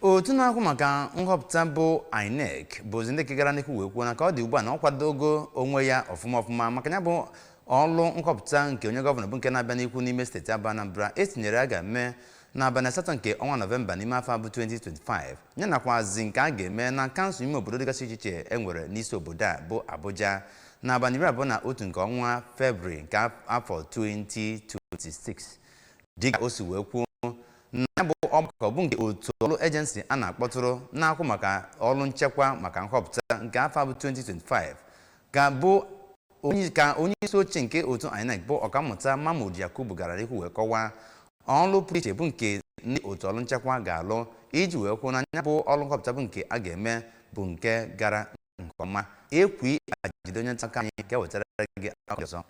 Otu na-ahụ maka nhọpụta bụ INEC bụzi ndị nke gara n'ihu wee kwuo na ka ọ dị ugbu a na ọ kwadogo onwe ya ọfụma ọfụma maka ya bụ ọlụ nhọpụta nke onye gọvanọ bụ nke na-abịa n'ihu n'ime steeti abụ Anambra etinyere a ga-eme n'abalị 8 nke ọnwa Nọvemba n'ime afọ abụ 2025, ya nakwazi nke a ga-eme na kansụl ime obodo dịgasị iche iche e nwere n'isi obodo a bụ Abuja n'abalị 21 nke ọnwa Febrụwarị nke afọ 2026. Dịka o si wee kwuo na ya bụ ọgbakọ bụ nke otu ọrụ agency a na-akpọtụrụ na-akwụ maka ọrụ nchekwa maka nhọpụta nke afọ abụ 2025 ga-abụ onye ka onye isi oche nke otu INEC bụ Ọkammụta Mahmood Yakubu gara n'ihu wee kọwaa ọrụ pụrụ iche bụ nke ndị otu ọrụ nchekwa ga-alụ iji wee kwuo na ya bụ ọrụ nhọpụta bụ nke a ga-eme bụ nke gara nke ọma. Ekwi Ajide, onye nta akụkọ anyị, ga-ewetara gị akụkọ ọzọ.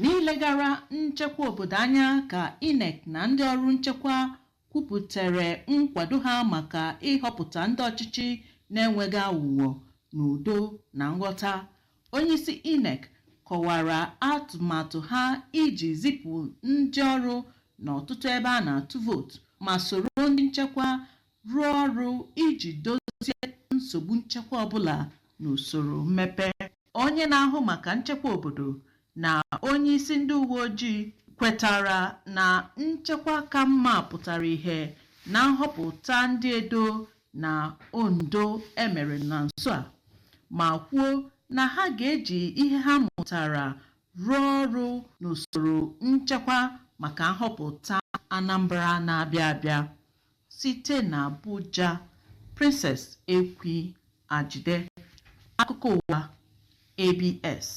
N'ilegara nchekwa obodo anya ka INEC na ndị ọrụ nchekwa kwupụtara nkwado ha maka ịhọpụta ndị ọchịchị na-enweghị aghụghọ, n'udo na nghọta. Onyeisi INEC kọwara atụmatụ ha iji zipụ ndị ọrụ n'ọtụtụ ebe a na-atụ vootu ma soro ndị nchekwa rụọ ọrụ iji dozie nsogbu nchekwa ọbụla n'usoro mmepe. Onye na-ahụ maka nchekwa obodo na onyeisi ndị uwe ojii kwetara na nchekwa ka mma pụtara ìhè na nhọpụta ndị Edo na Ondo emere na nso a, ma kwuo na ha ga-eji ihe ha mụtara rụọ ọrụ n'usoro nchekwa maka nhọpụta Anambra na-abịa abịa. Site n'Abuja, Princess Ekwi Ajide, akụkọ ụwa ABS.